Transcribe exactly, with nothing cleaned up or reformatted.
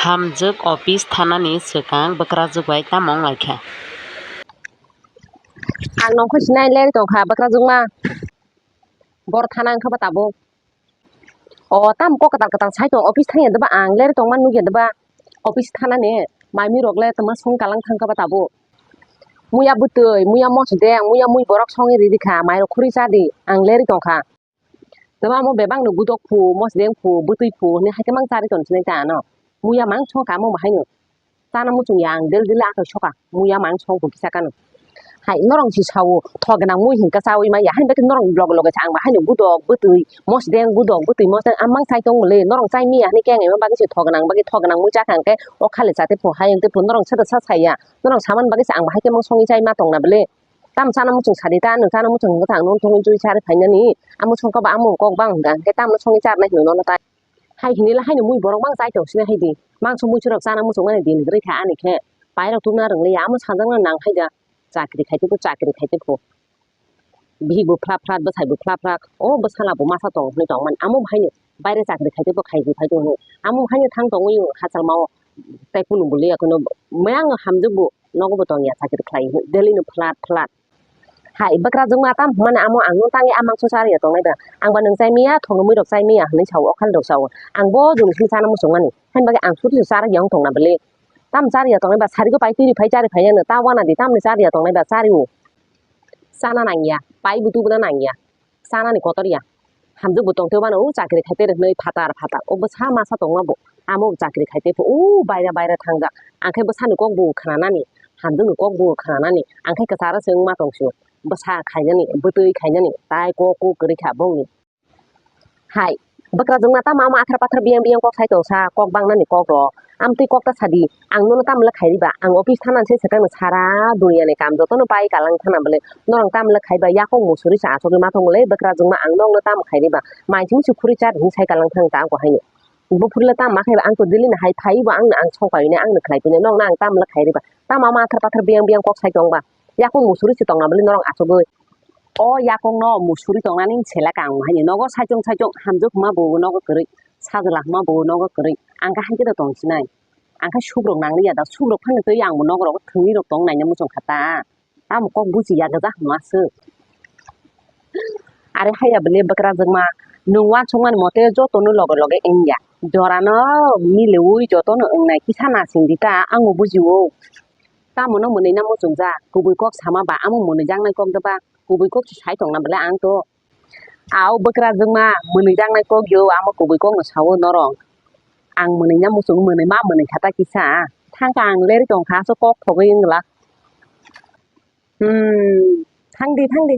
Hamjwk office thanani swkang bwkrajwk bai tamo wnglaikha? Ang nongkho sinai ler tongkha bwkrajwkma. Bor thana wngkha ba tabuk. O tam kok kwtal kwtal sai tong office thangya deba ang ler tongma nukya deba office thanani mai mui rok le tongma song kalang thangkha ba tabuk. Muya bwtwi, muya mosdeng, muya mui borok songwi ridi kha, mai rok khuri cha di, ang ler tongkha. Tama mo bebak no gudok phu, mosdeng phu, bwtwi phu, hwnwi hai khe mang chari ton sinai ta ano. Muya mang song ka mo bahai no. Chana muchung ya ang del del akai soka, muya mang song phu kisa kano. Hai norong si sao, tho gwnang mui hinka chawi ma ya, hai baki norong log log cha ang bahai no gudok bwtwi, mosdeng gudok bwtwi, mosdeng amang chai tong le, norong chai miya hwnwi keng ema baki se tho gwnang baki tho gwnang mui cha kang khe o khale chate phu hai ang te phu norong sa sa saya. Norok saman bagwi se ang bahai khe mung songwi chai ma tong na bwle. Tam chana muchung sadi ta, nwng chana muchung wngkha ang nung thungwi chui chari phainani. Amo songkha ba amo kok bang hwnkha, hwnkhe tamno songwi charnai hino nono tai. Hai hinila haino mui borok mang chai tong sini hai di. Mangso muichurok chana muchung ani din kwrwi kha ani khe. Pairok tubuna rwngliya, amo sajakno nang hai da. Chakri khai tei bo chakri khai tei bo. Bihik bo phlap phlap, bwsai bo phlap phlap. O bwsala bo masa tong hwnwi tong mani. Amo bo haino baire chakri khai tei bo khai khai tong hwnwi. Amo bo haino thang tongwi hachal mao. Tai kunu bo liya kunu. Mayang hamjwk bo. Nogo bo tongya chakri khlai, daily no flat flat. Hai, bwkrajwkma tam hwnmani amo ang nung tangwi a mangso charya tongnai ba. Ang ba nwng chai miya, thongno mui rok chai miya hwnwi sao, okhal rok sao. Ang bo joni simi chana muchung mani. Haini bagwi ang suri se charya wng tongna bwle. Tam charya tongnai ba, sarigo pai twi phai chari phai ano, ta wana di tamni charya tongnai ba, chari o. Chana nangya, pai bo tubuna nangya. Chanani kotor ya. Hamjwk bo tongtwi mano, o chakri khai tere hwnwi phatar phatar. O bwsa masa tongma bo. Amo bo chakri khai tei pho, o baira baira thangjak. Ang khe bwsani kok bo khwnanani, hamjwkni kok bo khwnanani. Ang khe kwcharo se wngma tong sio. Bwsa khainani, bwtwi khainani, tai kok kok kwrwi kha bongni. Hai, bwkrajwkma tamo amo athar pathar biyang biyang kok sai tong sa, kok bangnani kok rok. Amtwi kok ta sadi, ang nono tamo le khairi ba, ang office thana se swkang no sara duniya ni kam joto no pai kalang thana bwle, norok tamo le khai ba, yakung musuri se achugwi ma tongo le, bwkrajwkma ang nokno tamo khairi ba, mai simi se khuri char hinwi sai kalang thang ta ang ko haino. Buphuru le tamo ma khai ba, ang to daily no hai phai bo ang no ang song pai ne, ang no khlai pine, nokno ang tamo le khairi ba, tamo ama athar pathar biyang biyang kok sai tong ba, yakung musuri se tong na bwle norok achugwi. O yakung no musuri tong nani sela kang haino, nogo saichung saichung hamjwk ma bo nogo kwrwi, sajla ma bo nogo kwrwi, ang khe hai khe da tong sinai. Ang khe subrok nang liya da, subrok phano twi ang bo nok rok thwngwi rok tong naina muchung kha ta. Tamo kok buji ya gwja hwnma swk. Are haya bwle bwkrajwkma, nwng uansukmani mote jotono loge loge wngya. Jorano miliwi jotono wngnai kisa nasing di ta, ang bo buji o. Tamo no mwnwi na muchung ja, kubui kok sama ba, amo mwnwi jaknai kok da ba, kubui kok se sai tong na bwle ang to. Au bwkrajwkma mwnwi jaknai kok yo, amo kubui kokno sao norok. Ang mwnwi na muchung, mwnwi ma mwnwi kha ta kisa. Thangkha ang leri tongkha, aswk kok thogwi wng glak. Hmm, thangdi, thangdi.